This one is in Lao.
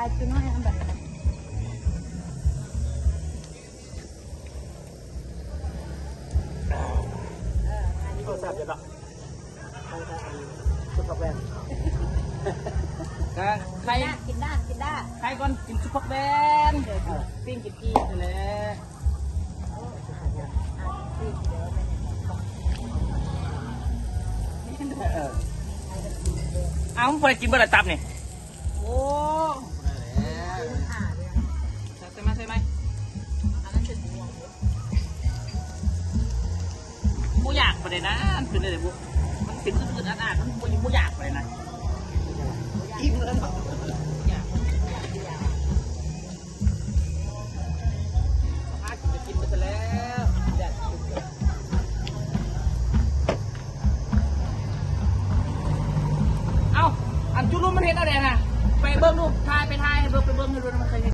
ອ້າຍ ຈຸນ້ອຍ ອັນບັດນີ້ ໂທລະສັບຢູ່ເນາະ ໃສ່ ໃສ່ອັນຊຸບຜັກແວ່ນ ກະໄຂ່ ກິນດ້ານ ກິນດ້ານ ໄຂ່ກ່ອນ ກິນຊຸບຜັກແວ່ນ ເອີ ປີ້ງກິນອີກຫັ້ນແຫຼະ ເອີ ເອົາ ບໍ່ໄດ້ກິນເບິດລະຕັບນີ້ ໂອ້ ບໍ່ຢາກປານໃດນະ ມັນເປັນຈັ່ງໃດບຸ ມັນເປັນອຶດໆອັດໆ ມັນບໍ່ ບໍ່ຢາກປານໃດນະ ອີ່ມແລ້ວເນາະ ບໍ່ຢາກ ພາກິນກໍກິນໄປຊະແລ້ວ ເອົ້າ ອັນຈຸລຸມມັນເຮັດແນວໃດນະ ໄປເບິ່ງດູ ຖ່າຍ ໄປຖ່າຍໃຫ້ເບິ່ງ